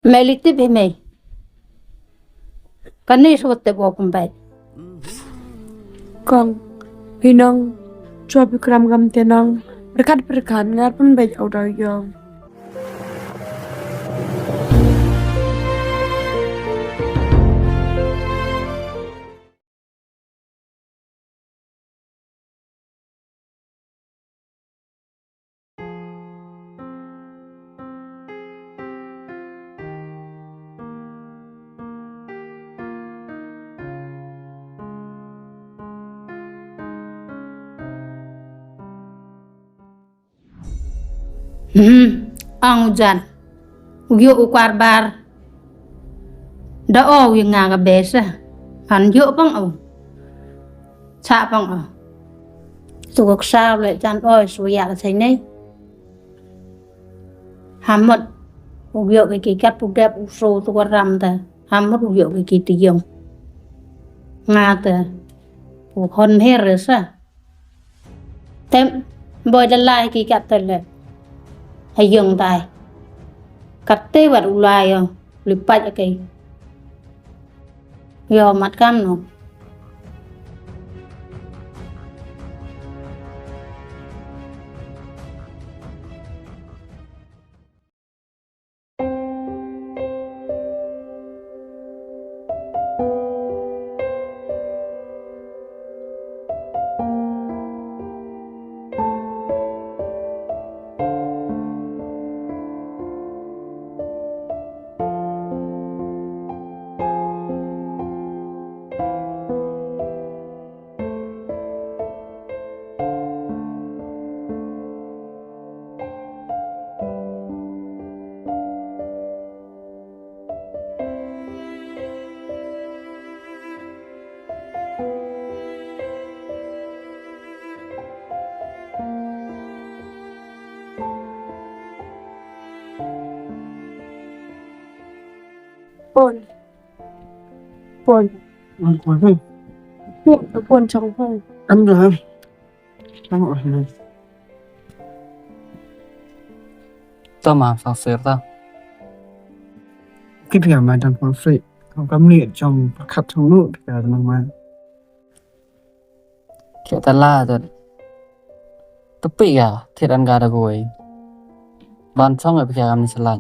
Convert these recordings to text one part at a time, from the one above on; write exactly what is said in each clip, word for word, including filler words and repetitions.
Me li tip hi me. Kani su tip o pynbait. Kong, phi nong, chwa phi kram kam te nong, pyrkhat pyrkhat ngar pynbait o daw yong. Hmm, ang u jan. U yoh u kwar bar. Da o u nga ka besa. Han yoh pang o. Cha pang o. Tu ka ksa le jan o su ya ka chai nei. Hamot u yoh ki ki kat pu dep u su tu ka ram ta. Hamot u yoh ki ki ti yong. Nga ta. U hon her sa. Tem, boi da lai ki kat te le. Ha yong tai. Kat te wat u lai yo, li pait a kei. Yo mat kam no. Pon. Pon. Pon, pon, pon. Pon, pon, chong pon. Em dah. Em dah. Ta ma sa ser ta. Kit ya ma dang pon free. Kong kam ni chong pakat chong nu ya nang ma. Kya ta la ta. Tapi ya, thied an ka da goi. Ban chong e phi kam ni salat.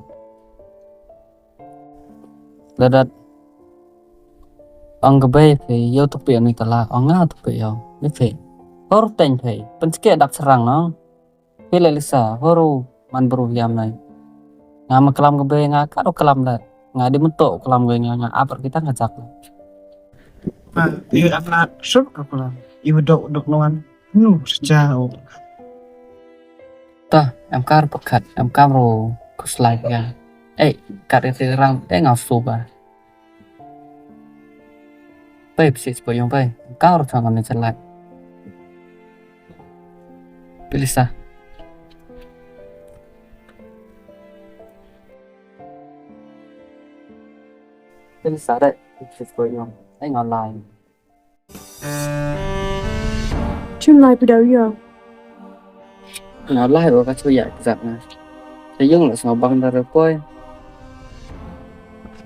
Ladat. Ang ka bei phi, yow tupi ani tala, ang nga tupi yow, ni phi. Hor teng phi, pynchke dak serang no. Phi le Lisa, hor u man bru yam nai. Nga ma klam ka bei, nga ka do klam le. Nga di mynto klam ka, nga, nga ap ar kita nga jak le. Ma, i ap na sup ka klam. I dok, dok nuan. Nu, seja o. Ta, em kar pakat, em kam ro kuslai ya. Eh, kat ri rang, eh, ngau su ba. Pai, psi, poi yong pai. Em kar ro chang ni chalai. Pilisa. Pilisa dai, psi, poi yong. Eh, ngau lai. Chim lai phi daw ya. Nga lai o ka chu ya zat nga. Te yung la sngau bang da re poi.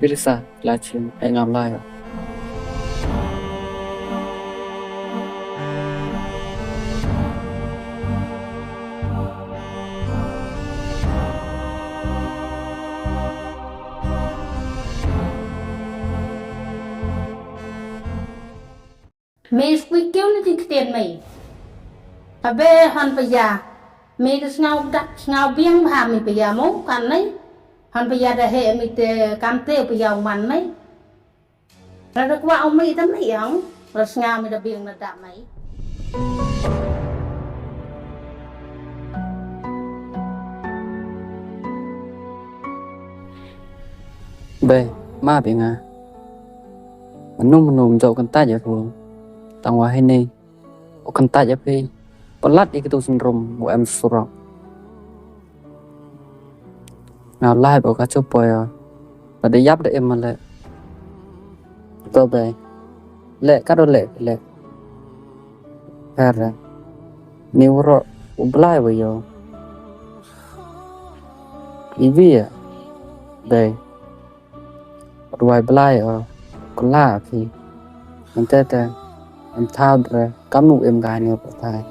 Pirsa la chim e nga lai. Me squeak kêu ni ti ktien me. Abe han pa ya. Me da sngau dak sngau biang bha me pa ya mo kan nei. Han pa ya da he me te kam te pa ya man nei. Ra da kwah o me ta me yang. Ra sngau me da biang na da me. Bei, ma bi nga. Manu manu mjau kyntait ya phi. Tang wa hini. U kyntait ya phi. Palat i kitu syndrome u em surok. Nga lai ba ka chup ya. Ba da yap da em le. To bei. Le ka do le le. Kara. Ni wuro u blai wa yo. I bi ya. Bei. Duwai blai o, kylla phi. Mynta te, em thaw dre, kamnu em ka ha ini u pyrthai.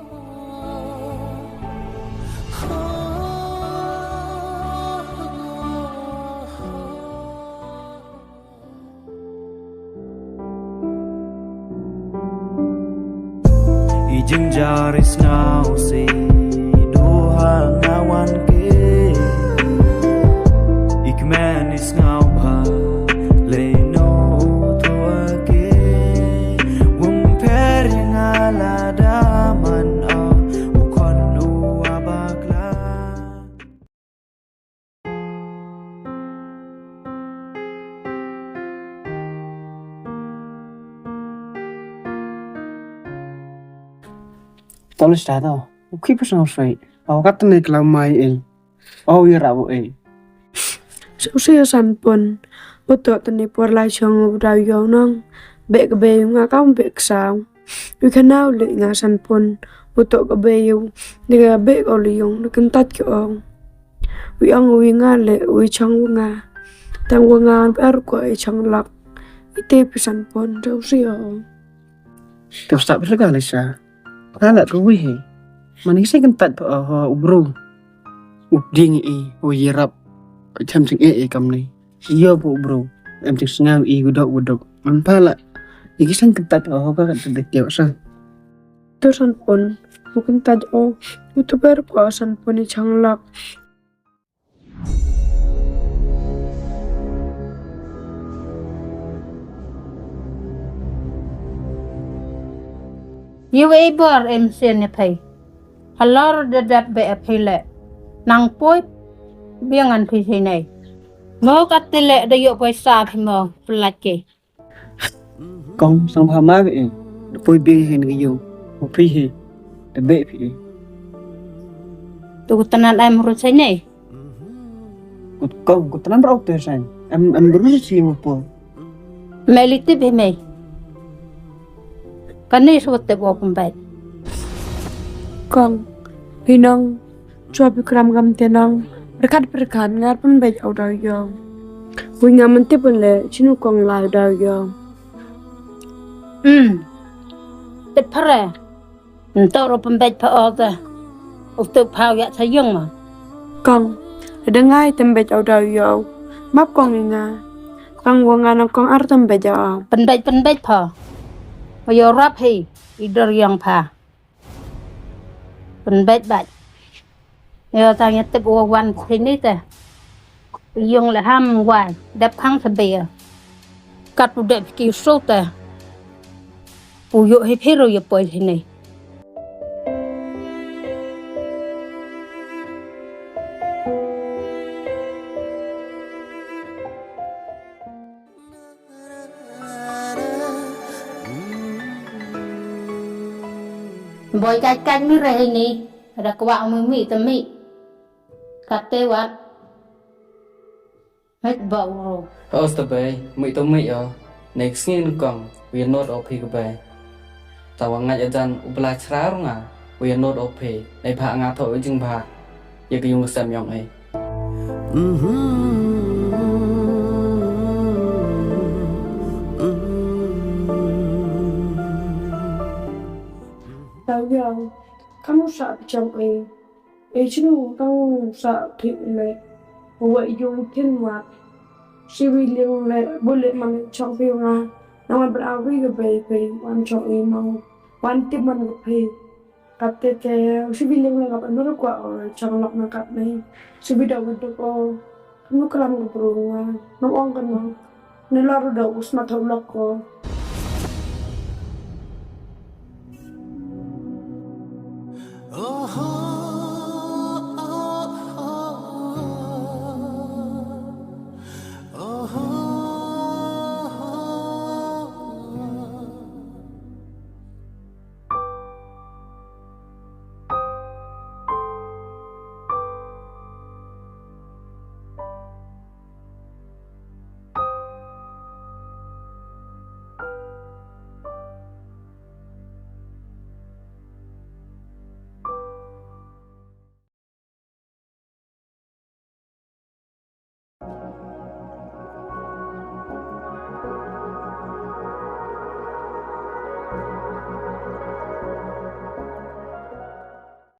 I jingjar i sñiaw si, du ha nga wan ke. I kmen i sñiaw bha, le no thua ke. Wym pher ya nga lada man o, u khon u wa bakla. Tole sta to. U ki pa sñiaw soi. Aw kat ne klam mai e. Aw ya ra bo e. Sñiaw soi ya Sanpon. U toh tani por lai chong u daw yow nong. Beh ka bei nga kam beh ka saw. Wi khana u le nga Sanpon, u toh ka bei u, de ka bei ka u le yong, de kyntait ka ong. Wi ong wi nga le, wi chong wi nga. Tang wa nga ar ko e chong lak. Ite pi Sanpon, de u si ong. Te u stap rega le sa. Ka la ka wi he. Man ki se kyntait pa o, u bru. U ding i, u yirap. Cham ching e e kam ni. Yo bo bro, em tik sñiaw i wudok wudok. Em pala, i ki san kyntait o ka ka dik yo sa. To Sanpon, u kyntait o, u tu ber ko Sanpon i chang lak. Yow e bor em sien ne phei. Halor da dap be a phei le. Nang poi biang an phi sien nei. Mo kat te le da yoh poi sa phi mo plat ke. Kong sang pha ma be e. Da poi biang hin ke yow. Mo phi he. Da be phi e. Tu ku tanan em ru sien nei. Kut kong, kut tran rau te san. Em, em bru si mo po. Me li tip hi me. Kani su te bo pembet. Kong, hi nong, chwa pi kram kam te nong. Berkat berkat ngar pembet au dau yong. Wi nga men tip le, chinu kong lai dau yong. Hmm. Tip pare. Nto ro pembet pha o te. U tu pha u ya sa yung ma. Kong, da ngai tembet au dau yo. Map kong i nga. Kong wa nga nang kong ar tembet au. Pembet pembet pha. Ma yo rap hi, i dor yung pha. Pembet bat. Yo tang ya tip wa wan sini te. Yung le ham wan, dep khang sa be. Kat u dep ki su te. U yoh hi phi ru ya poi hi nei. Boi kat kat mi re hi nei. Ra kwah mi mi te mi. Kat te wat. Hei ba u ro. Os ta bei, mui to mui o. Next ngin kong, wi not o phi ka bei. Ta wa ngait ajan u bla chra ro nga, wi not o phi. Nei bha nga tho u jing bha. Ya ka yung ka sem yong ei. Tau yong, kamu sa chong ei. E chinu kang sa thik le, wa yung thin wa. Siwi liang le, bule man chong phi nga. Nang wan bra wi ka bei bei, wan chong i mang. Wan tip man ka phi. Kat te te, siwi liang le ngap anur kwa o, chong lok na kat nei. Siwi da wi duk o. Kanu kalam ka bru nga. Nang ong kanu. Ni lar da u smat ho lok ko.